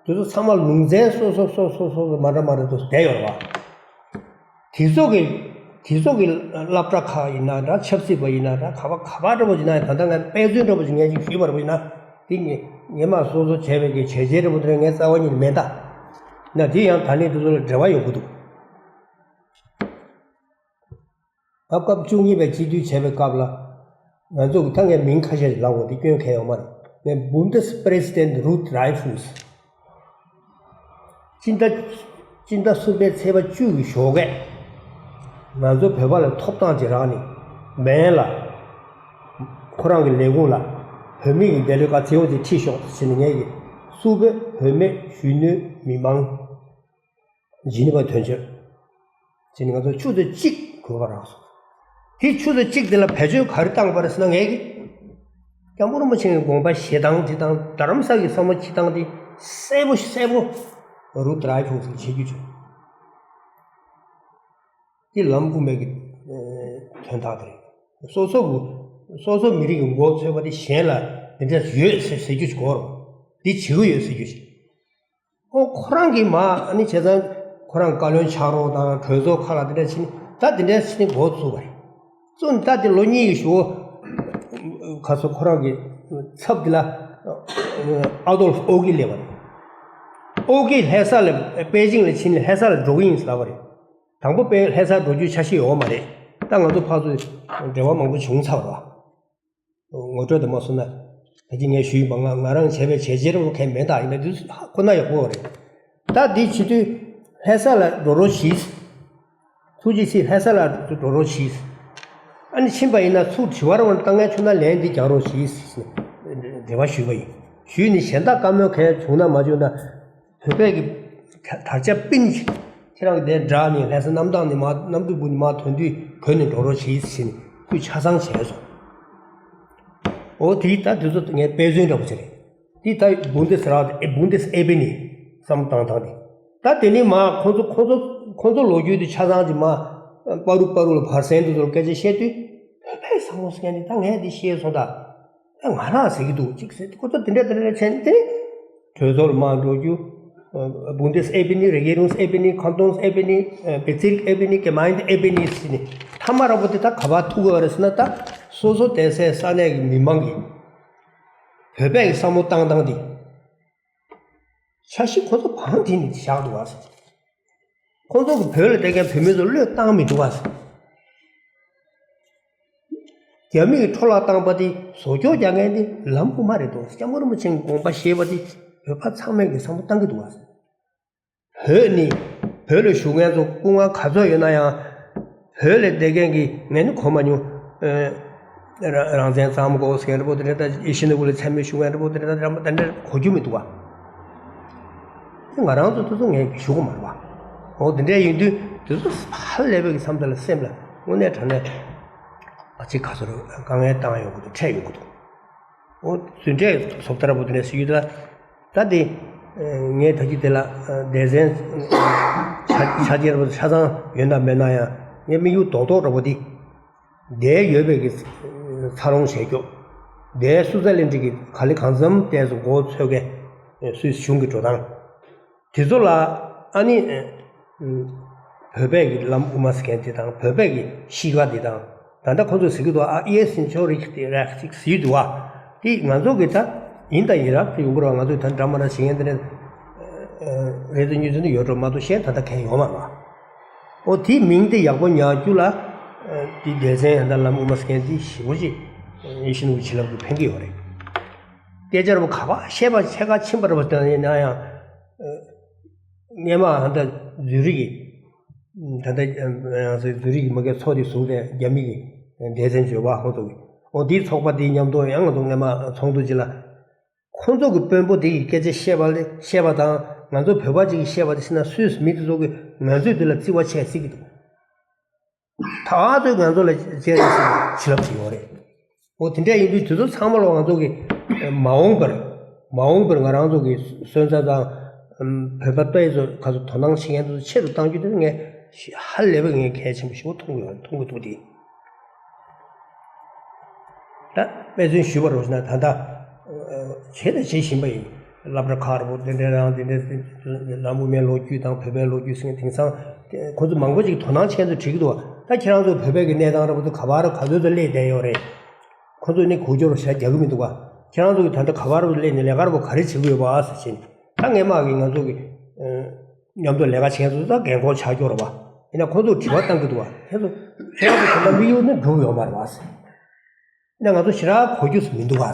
དེ་ཚོ་ཚང་མ་ལུང་ཚན་སོ་སོ་སོ་སོ་སོ་སོ་མ་འདྲ་མ་འདྲ་དུ་བསྡད་ཡོད་རེད་བ། དེ་ཚོ་གི་དེ་ཚོ་གི་སློབ་གྲྭ་ཁག་ཡིན་ན་འདྲ། ཆབ་སྲིད་པ་ཡིན་ན་འདྲ། ག་པ་ག་པ་འདྲ་པོ་ཡིན་ན། ད་ལྟ་ངས་དཔེ་མཚོན་འདྲ་པོ་ཞིག་ངས་ཅིག་ཞུས་པ་རེད་པ་ཡིན་ན། དེ་ངས་ངས་མ་སོ་སོ་བྱས་པའི་གི་བྱས་རྗེས་འདྲ་པོ་དེ་ངས་རྩ་བ་ཉིད་ནས་མེད་ད། ན་དེ་ཡང་ད་ནི་དེ་ཚོ་ལ་འབྲེལ་བ་ཡོང་གི་འདུག་སྐབས་སྐབས་བཅུ་གཉིས་པའི་སྤྱི་འཐུས་བྱས་པའི་སྐབས་ལ། ང་ཚོ་གི་ད་ངས་མིང་ཁ་ཤས་ལབ་དགོས། དེ་སྐྱོན་གང་ཡང་ཡོད་མ་རེད། ངས་Bundespräsidentin Ruth Dreifuss། སྤྱི་ཟླ་སྤྱི་ཟླ་གསུམ་པའི་ཚེས་པ་བཅུ་གི་ཞོགས་ཀས། ང་ཚོ་བོད་པ་ལ་ཐོབ་ཐང་ཅིག་རག་ནས། བན་ལ། ཁོ་རང་གི་ལས་ཁུངས་ལ། བོད་མི་གི་འདས་ལོའི་ཀ་ཚེ་འོ་དེ་ཁྲིད་ཤོག་ཟེར་ནས། ངས་ཀྱི་སུ་བོད་བོད་མི་གཞོན་ནུ་མི་མང་། ཇི་ནི་ཝ་དོན་གཅོད། ཟེར་ནས་ང་ཚོ་ཆུ་ཚོད་གཅིག་གོ་བ་རག་སོང་། དེ་ཆུ་ཚོད་གཅིག་དེ་ལ་བེད་སྤྱོད་ག་རེ་བཏང་བ་རེད་ཟེར་ན། ངས་ཀྱི་སྐྱབས་མགོན་རིན་པོ་ཆེ་གི་དགོངས་པ་བཞེས་སྟངས་དེ་དང་། རྡ་རམ་ས་གི་བསམ་བློ་འཁྱེར་སྟངས་དེ་གསལ་པོ་གསལ་པོ་རུ་ཏྲ་ཡི་ཕུང་ཟིག་བྱེད་རྒྱུ་བྱུང་། དེ་ལམ་དབུ་མའི་གི་དོན་དག་དེ་རེད། སོ་སོ་གི་སོ་སོ་མི་རིགས་ཀྱི་མགོ་ཚོས་པ་དེ་གཞན་ལ་དེ་འདྲ་ཡོད་ཟེར་ཟེར་རྒྱུ་ཞིག་དགོས་རེད། འདི་བྱེད་ཀྱི་ཡོད་ཟེར་རྒྱུ་ཞིག། ཨོ་ཁོ་རང་གིས་མ་ཨ་ནི་བྱས་ཙང་ཁོ་རང་བཀའ་བློན་ཆགས་རོགས་དང་གྲོས་ཚོགས་ཁག་ལ་དེ་འདྲ་བྱས་ནས། ད་དེ་འདྲ་བྱས་ནས་འགོ་བཙུགས་པ་རེད། བཙུགས་ནས་ད་དེ་ལོ་གཉིས་ཀྱི་གཞུག་གུ་ཁ་སོ་ཁོ་རང་གི་ཚབ་དེ་ལ་ཨ་དོལ་ཨོ་གི་སླེབས་པ་རེད། ཨོ་གི་ལྷ་ས་ལ་པེ་ཅིང་ལ་ཕྱིན་ནས་ལྷ་ས་ལ་འགྲོ་གི་ཡིན་ཟེར་ལབ་པ་རེད། དང་པོ་པེ་ལྷ་ས་འགྲོ་རྒྱུའི་འཆར་གཞི་ཡོད་མ་རེད། ད་ང་ཚོ་ཕར་ཚུར་འབྲེལ་བ་མང་པོ་བྱུང་ཚར་བ་རེད། ངོ་སྤྲོད་དུ་མ་སོང་ན། ད་ཅི་ངས་ཞུས་པ། ང་ང་རང་བྱས་པའི་བྱས་རྗེས་རོ་མཁན་མེད་ད། ཡིན་ན་དུས་ཁོ་ན་ཡག་པོ་རེད། ད་འདི་བྱེད་དུས་ལྷ་ས་ལ་འགྲོ་རོགས་གྱིས། ཐུགས་རྗེ་གཟིགས། ལྷ་ས་ལ་འགྲོ་རོགས་གྱིས། ཨ་ནི་ཕྱིན་པ་ཡིན་ན་ཚུར་དྲི་བ་རོགས་བཏང་མཁན་བྱུང་ན་ལན་འདི་རྒྱག་རོགས་གྱིས་ཟེར་ནས་འབྲེལ་བ་ཞུས་པ་ཡིན། ཞུས་ནས་གཞན་དག་བཀའ་མོལ་གང་བྱུང་ན་མ་བྱུང་ན། བོད་པའི་གི་དར་ཆ་སྤུན་ཁྱེད་རང་གི་དེ་འདྲ་ནས་ལྷ་ས་གནམ་ཐང་ནས་མར་གནམ་གྲུ་བུ་ནས་མར་ཐོན་དུས་བོད་ནས་འགྲོ་རོགས་བྱེད་ཟེར་ནས་ཁོས་ཆ་ཚང་བྱས་སོང་། འོ་དེ་ད་དེ་ཚོ་ངས་དཔེ་མཚོན་འདྲ་པོ་ཅིག་རེད། དེ་ད་Bundesrat ཨེ་Bundesebene བསམ་བཏང་སྟངས་དེ། ད་དེ་ནས་མར་ཁོང་ཚོ་ཁོང་ཚོ་ཁོང་ཚོ་ལོ་རྒྱུས་དེ་ཆ་ཚང་ཅིག་མར་པ་རུ་པ་རུ་ལ་བར་གསེང་དེ་ཚོར་སྐད་ཆ་བཤད་དུས། བོད་པའི་བསམ་བློ་ཟེར་མཁན་དེ་ད་ངས་དེ་ཤེས་སོང་ད། ཨ་ང་རང་ཟེར་གྱི་འདུག་ཅིག་ཟེར། ཁོ་ཚོ་དེ་འདྲ་དེ་འདྲ་བྱས་ནས་དེ་ནི་གྲོས་ཚོགས་ལ་མར་འགྲོ་རྒྱུ། Bundesebene, Regierungsebene, Kantonsebene, Bezirksebene, Gemeindeebene ཟེར་ནས་མཐའ་མ་ར་པོ་དེ་ད་ག་པར་ཐུག་གི་རེད་ཟེར་ན། ད་སོ་སོ་བསྡད་སའི་ས་གནས་ཀྱི་མི་མང་གིས་བོད་པའི་བསམ་བློ་བཏང་སྟངས་དེ། འཆར་གཞི་ཁོ་ཚོ་བང་བསྒྲིགས་ནས་བཞག་འདུག་བ། ཁོང་ཚོ་གི་བོད་ལ་བསྡད་མཁན་བོད་མི་ཚོ་བློས་བཏང་མི་འདུག་བ། རྒྱ་མི་གི་འཕྲོ་བརླག་བཏང་པ་དེ་བཟོ་བཅོས་རྒྱག་མཁན་དེ་ལམ་དབུ་མ་རེད་འདུག་སྐྱབས་མགོན་རིན་པོ་ཆེ་གི་དགོངས་པ་བཞེས་པ་དེ་བོད་པ་ཚང་མས་ཀྱི་བསམ་བློ་བཏང་གི་འདུག་བ། བོད་ནི་བོད་ལ་བཞུགས་མཁན་ཚོ་སྐུ་ངལ་ག་ཚོད་ཡོད་ན་ཡང་། བོད་ལ་བསྡད་མཁན་གྱི་ངས་ནི་གོ་མ་མྱོང་། ཨ་རང་རང་བཙན་གཙང་མ་དགོས་ཟེར་མཁན་འདྲ་པོ་དེ་འདྲ། ད་ཡིད་བཞིན་ནོར་བུ་ལ་མཚན་སྨད་ཞུ་མཁན་འདྲ་པོ་དེ་འདྲ། ད་དེ་འདྲ་གོ་རྒྱུ་མི་འདུག་བ། ང་རང་ཚོ་དེ་ཚོ་ངས་ཞུ་གི་མ་རེད་བ། འོ་དེ་འདྲ་ཡིན་དུས་དེ་ཚོ་ཧ་ལས་པའི་གི་མཚམས་དེ་ལ་སེམས་ལ་དངོས་གནས་དྲང་གནས་ཨ་ཅེ་ག་ཚོད་དཀའ་ངལ་བཏང་ཡོང་གི་འདུག་འཕྲད་ཡོང་གི་འདུག་འོ་ཟུན་འདྲེས་བཟོ་ལྟ་ར་པོ་དེ་འདྲ་ཞིག་ཡོད་ད། ད་དེ་ངས་ད་ཅི་དེ་ལ་སྡེ་ཚན་ཆ་ཆ་རྐྱེན་ར་པོ་ཆ་ཚང་ཡོད་ན་མེད་ན་ཡང་། ངའི་དམིགས་ཡུལ་རྡོག་རྡོག་ར་པོ་དེ། འདས་ཡོད་པའི་གི་འཚར་ལོངས་བྱས་རྒྱུ། འདས་སུའུ་ཙེར་ལན་ཌི་གི་ག་ལེ་གང་འཚམ་ཏོག་ཙམ་མགོ་ཚོས་མཁན་སུད་སི་གཞུང་གི་འགྲོ་སྟངས་དེ་ཚོ་ལ། ཨ་ནི་བོད་པའི་གི་ལམ་དབུ་མ་ཟེར་མཁན་དེ་དང་། བོད་པའི་གི་གཤིས་ཀ་དེ་དང་། ད་ལྟ་ཁོ་ཚོས་ཟེར་གི་འདུག་ཨ་ཨི་ཨེ་སིན་ཆོ་རིག་དེ་རེག་ཅིག་ཟེར་གི་འདུག་བ། དེ་ང་ཚོ་གི་ད་ཡིན་དང་ཡིན་རབས་དེ་ཡོང་གི་རེད་བ། ང་ཚོས་ད་འདྲ་མ་འདྲ་བྱེད་མཁན་དེ་འདྲ་རེད་ཚོད་ཉུང་ཚོད་ནི་ཡོད་འགྲོ་མ་གཏོགས་གཞན་ད་ལྟ་གང་ཡོད་མ་རེད་བ། འོ་དེའི་མིང་དེ་ཡག་པོ་ཉར་རྒྱུ་ལ། ཨ་དེ་སྡེ་ཚན་ཡང་ད་ལམ་དབུ་མ་ཟེར་མཁན་དེ་ཞེ་པོ་ཅིག་ཡིད་བཞིན་ནོར་བུ་བྱིན་རླབས་ཀྱིས་ཕན་གྱི་ཡོད་རེད། སྐད་ཆ་ར་པོ་ག་པར་བཤད་པ་ཕྱེད་ཀ་ཕྱིན་པ་ར་པོ་ཡིན་ན་ཡང་། ཨ་སྔས་མ་ད་ལྟ་ཛུ་རིག་གི། ད་ལྟ་ང་ཚོའི་ཛུ་རིག་གི་མ་གི་ཚོགས་དེ་ཟུར་ནས་རྒྱ་མི་གི་སྡེ་ཚན་བརྗོད་པ་ཁོང་ཚོ་གི། འོ་དེའི་ཚོགས་པ་དེའི་མཉམ་དུ་ཡང་ང་ཚོ་སྔས་མ་ཚོགས་འདུ་ཅིག་ལ། ཁོང་ཚོ་གི་དཔོན་པོ་དེ་གི་སྐད་ཆ་བཤད་པ་ལས་བཤད་པ་དང་། ང་ཚོ་བོད་པ་ཅིག་གིས་བཤད་པ་དེ་ཕྱིན་ན་སུད་སི་མི་དེ་ཚོ་གིས་ང་ཚོའི་དེ་ལ་བརྩི་བ་ཆེ་ཟེར་གི་འདུག་ད་ཚོས་ང་ཚོ་ལ་བྱས་རེད་ཟེར་བྱིན་རླབས་ཅིག་ཡོད་རེད། འོ་དེ་འདྲ་ཡིན་དུས་དེ་ཚོ་ཚང་མ་ལ་ང་ཚོ་གི་མ་འོངས་པར་མ་འོངས་པར་ང་རང་ཚོ་གི་སོན་རྩ་དང་། བོད་པ་དཔེ་ཚོ་ག་ཚོད་དོ་སྣང་བྱེད་མཁན་དེ་ཚོ་ཆེ་རུ་གཏང་རྒྱུ་དེ་ངས་ཧ་ལས་པའི་ངས་གལ་ཆེན་པོ་ཞིག་མཐོང་གི་ཡོད། མཐོང་གི་འདུག་དེ། ད་དཔེ་མཚོན་ཞུས་པ་རོགས་ཞུ་ན། ད་ལྟ་བྱས་དང་བྱེད་བཞིན་པ་ཡིན། སློབ་གྲྭ་ཁག་རེ་པོ་དེ་འདྲའི་རང་དེ་འདྲའི་ལམ་དབུ་མའི་ལོ་རྒྱུས་དང་བོད་པའི་ལོ་རྒྱུས་ཟེར་མཁན་དེང་སང་ཁོ་ཚོ་མང་པོ་ཅིག་དོ་སྣང་ཆེན་ཚོ་བྲིས་ཀྱི་འདུག་བ། ད་ཁྱེད་རང་ཚོ་བོད་པའི་གི་གནས་སྟངས་རེ་པོ་ཚོ་ག་བར་ག་ཚོད་ཚོ་སླེབས་བསྡད་ཡོད་རེད། ཁོ་ཚོས་ནི་གོ་སྐྱོར་ཞེ་རྒྱག་གི་མི་འདུག་ག་ཁྱེད་རང་ཚོ་གི་ད་ལྟ་ག་བར་སླེབས་ནས་ལས་ཀ་རེ་པོ་ག་རེ་བྱེད་ཀྱི་ཡོད་པ་ཟེར་བྱས་ནས། ད་ངས་མ་གི་ང་ཚོ་གི་མཉམ་དུ་ལས་ཀ་བྱེད་མཁན་ཚོ་ད་རྒན་གོག་ཆགས་ཀྱི་ཡོད་རེད་པ། ཡིན་ན་ཁོ་ཚོས་དྲི་བ་བཏང་གི་འདུག་ག་ཁྱེད་ཚོ་ཁྱེད་རང་ཚོ་ད་ལྟ་དམིགས་ཡུལ་ནི་འགྲུབ་ཡོད་མ་རེད་པ་ཟེར། ཡིན་ན་ང་ཚོ་ཞེ་དྲག་གོ་རྒྱུ་མི་འདུག་ག་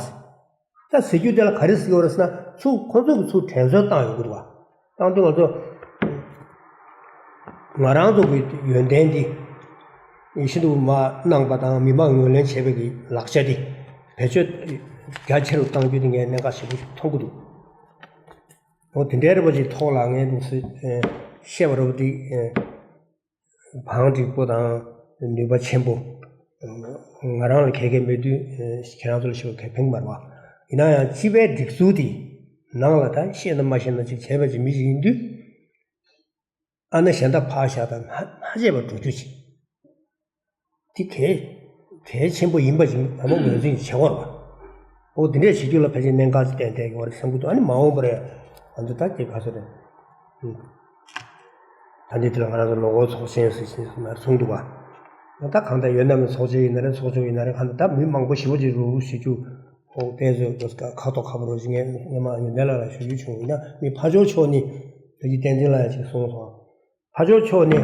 ད་ཟེར་རྒྱུ་དེ་ལ་ག་རེ་ཟེར་གྱི་ཡོད་རེད་ཟེར་ན། ཚུར་ཁོ་ཚོ་གིས་ཚུར་དྲན་གསོ་བཏང་ཡོང་གི་འདུག་བ། བཏང་དུས་ང་ཚོ་ང་རང་ཚོ་གི་ཡོན་ཏན་འདི་ཡིད་བཞིན་དུ་མ་གནང་པ་དང་མི་མང་ངོས་ལེན་བྱེད་པའི་གི་ལག་ཆ་འདི་བེད་སྤྱོད་རྒྱ་ཆེ་རུ་གཏང་རྒྱུ་དེ་ངས་གནད་འགག་ཞེ་པོ་མཐོང་གི་འདུག་འོ་དེ་འདྲའི་རེ་བ་ཅིག་ཐོག་ལ་ངས་འདུག་སེ་བཤད་པ་རེད་པ། འདི། བང་སྒྲིག་པོ་དང་ནུས་པ་ཆེན་པོ། ང་རང་ལ་གལ་གལ་མེད་དུས་ཁྱེད་རང་ཚོ་ལ་ཞུ་བ་གལ་ཕན་གྱི་མ་རེད་པ། ཡིན་ན་ཡང་སྤྱི་པའི་སྒྲིག་འཛུགས་དེ་ནང་ལ་ད་ཤེས་ན་མ་ཤེས་ན་ཅིག་བྱས་པ་ཅིག་མི་ཞིག་ཡིན་དུས། ཨ་ན་གཞན་དག་ཕར་བཞག་དང་མ་མ་བྱས་པ་འགྲོ་རྒྱུ་ཅིག་དེ་གལ་གལ་ཆེན་པོ་ཡིན་པ་ཞིག་ད་མ་ངོས་འཛིན་བྱེད་དགོས་རེད་པ། འོ་དེ་འདྲས་བྱེད་རྒྱུ་ལ་ཕལ་ཆེར་གནད་འགག་ཅིག་བསྟན་བསྡད་ཡོད་རེད་བསམ་གྱི་འདུག་ཨ་ནི་མ་འོངས་པར་ང་ཚོ་ད་དེ་ག་ཚོད་རེད། ད་འདི་དེ་ལ་ང་རང་ཚོ་ལོ་འཁོར་ཚོགས་ཆེན་ཟེར་ཞིག་མར་གསུངས་འདུག་ག་ད་གང་ལྟར་ཡོད་ན་མི་ཚོགས་ཆེན་ཡིན་ན་རེད། ཚོགས་ཆུང་ཡིན་ན་རེད། གང་ལྟར་ད་མི་མང་པོ་ཞེ་པོ་ཅིག་རུ་རུ་ཞིག་རྒྱུ། ཨོ་བསྟན་བཟོས་འདུག་ཁ་ཐོག་ཁ་པར་རོ་ཞིག་ངས་ངས་མ་ཡོན་ཏན་ལགས་ལ་ཞུ་རྒྱུ་བྱུང་། ཡིན་ན་མི་ཕར་ཕྱོགས་ཕྱོགས་ནས་ད་ཅི་བསྟན་འཛིན་ལགས་ཡང་ཅིག་གསུངས་སོང་། ཕར་ཕྱོགས་ཕྱོགས་ནས་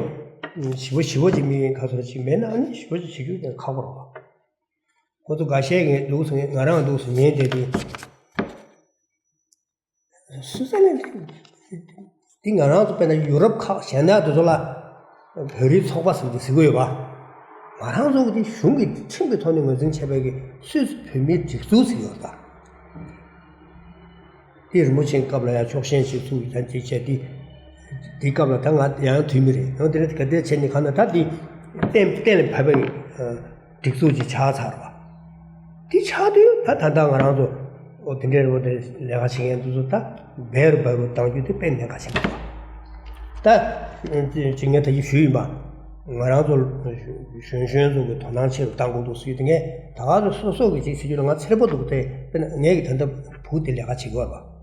ཞི་བ་ཞི་བ་ཅིག་མི་ཁ་ཐོག་ཅིག་མེད་ན་ཨ་ནི་ཞི་བ་ཅིག་བྱེད་རྒྱུ་དེ་ཁག་པོ་རེད་པ། ཁོ་ཚོ་འགའ་ཤས་ངས་འདུག་སེ་ང་རང་འདུག་སེ་ཉན་བསྡད་དུས། སུ་ས་ལ་འདི་ང་རང་ཚོ་དཔེར་ན་ཡུ་རོབ་ཁག་གཞན་དག་དེ་ཚོ་ལ་བོད་རིགས་ཚོགས་པ་ཟེར་གྱི་ཟེར་གྱི་ཡོད་པ། ང་རང་ཚོ་གི་དེ་གཞུང་གི་ཁྲིམས་ཀྱི་ཐོག་ནས་ངོས་འཛིན་བྱས་པའི་གི་སུད་སི་བོད་མིའི་སྒྲིག་འཛུགས་ཟེར་གྱི་ཡོད་པ། དེ་རིན་པོ་ཆེའི་སྐབས་ལ་ཡང་ཕྱོགས་ཞེན་ཞིག་ཚུགས་ཡང་དེ་བྱས་དེ། དེའི་སྐབས་ལ་ད་ང་ཡང་འཐུས་མི་རེད། ཡང་དེ་ནས་ག་དེ་བྱས་ནས་གང་ལྟར་ད་དེ་གཏན་གཏན་ལ་ཕབ་པའི་སྒྲིག་འཛུགས་ཅིག་ཆགས་ཚར་བ། དེ་ཆགས་དུས་ད་ད་ལྟ་ང་རང་ཚོ་ཨོ་དེ་འདྲའི་རེ་བ་དེ་ལས་ཀ་བྱེད་མཁན་དེ་ཚོ་ད་བེ་རུ་བེ་རུ་གཏང་རྒྱུ་དེ་དཔེ་གནད་འགག་ཆེན་པོ་རེད། ད་ཅིག་ངས་ད་གིན་ཞུས་ཡིན་པ། ང་རང་ཚོ་གཞོན་གཞོན་ཚོ་གི་དོ་སྣང་ཆེ་རུ་གཏང་དགོས་འདུག་ཟེར་དུས་ངས་ད་ག་ཚོད་སོ་སོ་གི་ཅིག་བྱེད་རྒྱུ་ལ་ང་འཚེར་པོ་འདུག་དེ་དཔེར་ན་ངས་ཀྱི་ད་ལྟ་བུ་དེ་ལས་ཀ་བྱེད་དགོས་པ།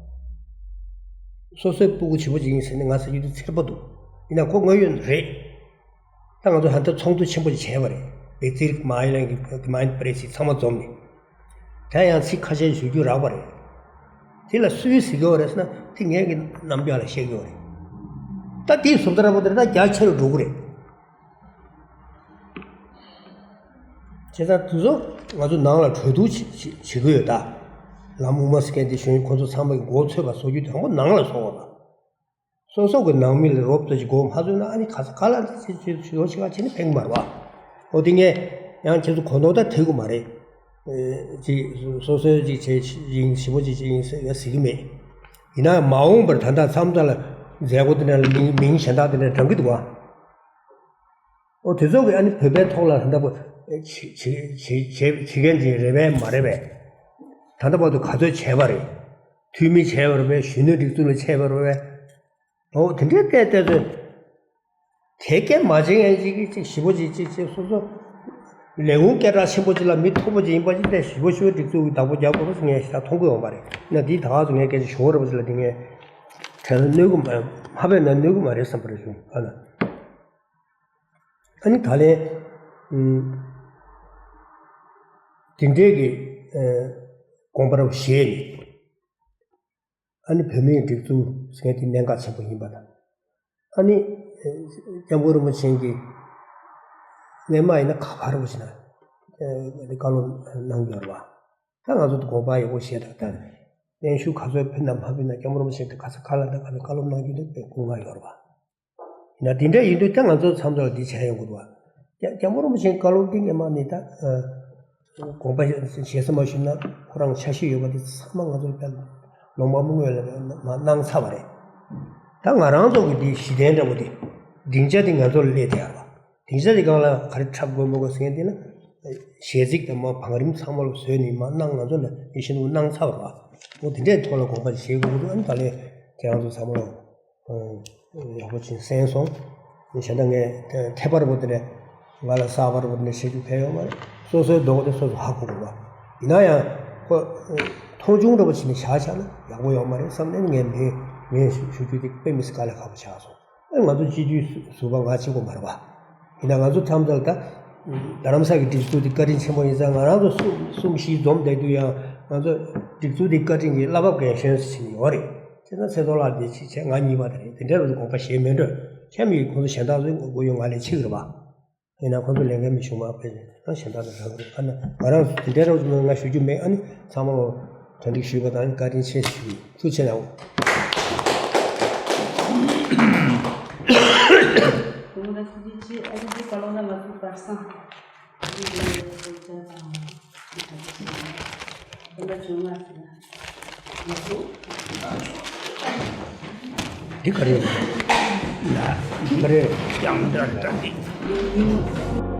སོ་སོའི་སྤུ་གུ་བྱེད་པོ་ཅིག་ཡིན་ཟེར་ནས་ང་ཟེར་རྒྱུ་དེ་འཚེར་པོ་འདུག་ཡིན་ན་ཁོ་དངོས་ཡོད་རེད། ད་ང་ཚོ་ཧན་ད་ཚོགས་འདུ་ཆེན་པོ་ཞིག་བྱས་པ་རེད། བེ་ཙིར་མ་ཡི་ལན་གྱི་མ་ཡིན་པ་རེད་ཟེར་ཚང་མ་འཛོམས་ནས། དེ་ཡང་ཚིག་ཁ་ཤས་ཞུ་རྒྱུ་རག་པ་རེད། དེ་ལ་སུས་ཟེར་གྱི་ཡོད་རེད་ཟེར་ན་དེ་ངས་ཀྱི་རྣམ་འགྱུར་ལ་བཤད་ཀྱི་ཡོད་རེད། ད་དེའི་ཟུར་ལྟར་པོ་དེ་ད་རྒྱ་ཆེ་རུ་འགྲོ་གི་རེད། བྱས་ཙང་དེ་ཚོ་ང་ཚོ་ནང་ལ་གྲོས་བསྡུར་བྱེད་བྱེད་ཀྱི་ཡོད་ད། ལམ་དབུ་མ་ཟེར་མཁན་དེ་གཞོན་ཁོ་ཚོ་ཚང་མ་གི་མགོ་ཚོས་པ་བཟོ་རྒྱུ་དང་པོ་ནང་ལ་བཟོ་དགོས་པ། སོ་སོ་གི་ནང་མི་ལ་རོབ་ཙམ་ཅིག་མགོ་མ་ཚོས་ན་ཨ་ནི་ག་ས་ག་ལ་འདི་ཅི་ཅི་ཞུ་ཞིག་བྱེད་ནི་ཕན་གི་མ་རེད་བ། འོ་དེ་ངས་ཡང་ཁྱེད་ཚོ་གོ་ནོར་ད་ཐེབས་གི་མ་རེད། ཅིག་སོ་སོའི་ཅིག་བྱས་ཡིན་ཞི་བོ་ཅིག་བྱས་ཡིན་ཟེར་ཡ་ཟེར་གི་མེད། ཡིན་ན་ཡང་མ་འོངས་པར་ད་ལྟ་མཚམས་མཚམས་ལ་མཛད་སྒོ་དེ་འདྲ་ལ་མིང་མིང་གཞན་དག་དེ་འདྲ་བགྲང་གི་འདུག་བ། ཨོ་དེ་ཚོ་གི་ཨ་ནི་བོད་པའི་ཐོག་ལ་ད་ལྟ་བ་བྱེད་བྱེད་བྱེད་བྱེད་མཁན་ཅིག་རེད་པས་མ་རེད་པས། ད་ལྟ་བར་དུ་ག་ཚོད་བྱས་པ་རེད། འཐུས་མི་བྱས་པ་རེད་པས། གཞོན་ནུ་སྒྲིག་འཛུགས་ལ་བྱས་པ་རེད་པས། ཨོ་དེ་འདྲའི་ལྟས་ལྟས་ཚོད། དེ་སྐད་མ་བྱེད་མཁན་ཅིག་གིས་ཅིག་ཞི་བོ་ཅིག་ཅིག་ཅིག་སོ་སོ། ལས་ཁུངས་སྐད་གྲགས་ཆེན་པོ་ཅིག་ལ་མི་མཐོ་པོ་ཅིག་ཡིན་པ་ཅིག་སྟེ་ཞི་བོ་ཞི་བོ་སྒྲིག་འཛུགས་ཀྱི་བདག་པོ་རྒྱག་དགོས་པ་ཞིག་ངས་ཞེ་དྲག་མཐོང་གི་ཡོད་མ་རེད། ན་འདིའི་ད་ག་ཚོད་ངས་སྐད་ཆ་ཞུ་བ་རེད་པ་ཅིག་ལ་འདི་ངས་དྲན་ན་གནོད་གི་མ་མ་ཕན་ན་གནོད་གི་མ་རེད་བསམ་པ་རེད་བྱུང་ཨ་ན། ཨ་ནི་ད་ལན། ཨུམ། དེ་འདྲའི་གི། ཨ། དགོངས་པ་རབ་བཞེས་ནས། ཨ་ནི་བོད་མིའི་སྒྲིག་འཛུགས་ཟེར་མཁན་དེ་གནད་འགག་ཆེན་པོ་ཡིན་པ་དང་། ཨ་ནི། སྐྱབས་མགོན་རིན་པོ་ཆེ་གིས། སྔོན་མ་ཡིན་ན་ག་པར་རིན་པོ་ཆེ་ན། ཨ་ནི་བཀའ་སློབ་གནང་ཡོད་རེད་བ། ད་ང་ཚོ་དགོངས་པ་ཡག་པོ་བཞེས་དང་ད། གནོན་ཤུགས་ག་ཚོད་ཕུལ་ན་མ་ཕུལ་ན་སྐྱབས་མགོན་རིན་པོ་ཆེ་དེ་ག་ས་ག་ལ་ད་ག་ནས་བཀའ་སློབ་གནང་རྒྱུ་དེ་དཔེ་དགོས་ངེས་ཡོད་རེད་བ། ཡིན་ན་དེ་འདྲ་ཡིན་དུས་ད་ང་ཚོ་མཚམས་མཚམས་འདི་བྱས་ཡོང་གི་འདུག་བ། སྐྱབས་སྐྱབས་མགོན་རིན་པོ་ཆེའི་བཀའ་སློབ་འདི་སྔོན་མ་ནས་ད། དགོངས་པ་བཞེས་ས་མ་ཞུས་ན་ཁོ་རང་འཆར་གཞི་ཡོད་པ་འདི་ཚང་མ་ང་ཚོར་ད་ལོང་བ་མི་མངོན་ལ་མ་གནང་ཚར་བ་རེད། ད་ང་རང་ཚོ་གི་འདི་གཞི་རྟེན་འདྲ་པོ་འདི་སྡིངས་ཆ་འདི་ང་ཚོར་སླེབས་བསྡད་ཡོད་རེད་བ། སྡིངས་ཆ་འདི་སྒང་ལ་ག་རེ་འཁྲབ་དགོས་མི་དགོས་ཟེར་མཁན་འདི་ལ། གཞས་ཚིག་དང་མ་བང་རིམ་ཚང་མ་ལ་བཟོས་ནས་མ་གནང་ང་ཚོ་ལ་ཡིད་བཞིན་དུ་གནང་ཚར་བ་རེད་བ། འོ་དེ་འདྲའི་ཐོག་ལ་དགོངས་པ་བཞེས་དགོས་ཀྱི་འདུག་ཨ་ནི་ད་ལན་ཁྱེད་རང་ཚོ་ཚང་མ་ལ། ཡག་པོ་ཅིག་གསན་སོང་། གཞན་དག་ངས་ཐད་པར་བུ་དེ་ནས་ང་ལ་གསར་པར་བུ་དེ་ནས་བཤད་རྒྱུ་ཕལ་ཡོད་མ་རེད། སོ་སོའི་ལྡོག་དེ་སོ་སོ་ཧ་གོ་དགོས་པ། ཡིན་ན་ཡང་ཁོ། མཐོང་ཆུང་འདྲ་པོ་བྱས་ནས་བཞག་བཞག་ན་ཡག་པོ་ཡོད་མ་རེད་བསམ་ནས་ངས་མེད་མེད་ཞུ་རྒྱུ་དེ་དཔེ་མི་སྲིད་དཀའ་ལས་ཁག་པོ་ཆགས་སོང་། ཨེ་ང་ཚོ་སྤྱི་འཐུས་ཟུར་པ་ང་གཅིག་པོ་མ་རེད་པ། ཡིན་ན་ང་ཚོ་མཚམས་མཚམས་ད་རྡ་རམ་ས་གི་སྒྲིག་འཛུགས་དེ་བཀའ་དྲིན་ཆེན་པོ་ཡིན་ཙང་ང་རང་ཚོ་གསུམ་གསུམ་བཞི་འཛོམས་བསྡད་དུས་ཡང་ང་ཚོ་སྒྲིག་འཛུགས་དེ་བཀའ་དྲིན་གྱི་བླ་འབབ་རྒན་གཞོན་ཟེར་ནས་ཡོད་རེད། བྱས་ཙང་ཚེ་རྡོར་ལགས་དེ་ཅིག་བྱས་ང་གཉིས་པ་དེ་རེད། དེ་འདྲའི་རོགས་ཀྱི་དགོངས་པ་བཞེས་མེད་འགྲོ། ཁྱེད་མི་ཁོང་ཚོ་གཞན་དག་ཚོའི་དགོས་ཡོད་ང་ལས་ཆེ་གི་རེད་པ། ཡིན་ན་ཁོང་ཚོ་ལས་འགན་མི་ཞུགས་མ་ཕེ་ཨ་གཞན་དག་ཚོ་རག་གི་རེད། ཨ་ནི་ང་རང་དེ་འདྲའི་རོགས་ཀྱི་ང་ཞུ་རྒྱུ་མེད། ཨ་ནི་ཚང་མ་གྲ་སྒྲིག་ཞུས་པ་དང་བཀའ་དྲིན་ཆེ་ཞུ་ཐུགས་ཆེ་གནང་། འདི་ག་རེད། འདི་ག་རེད། ཡང་འདྲ་འདྲ་འདི།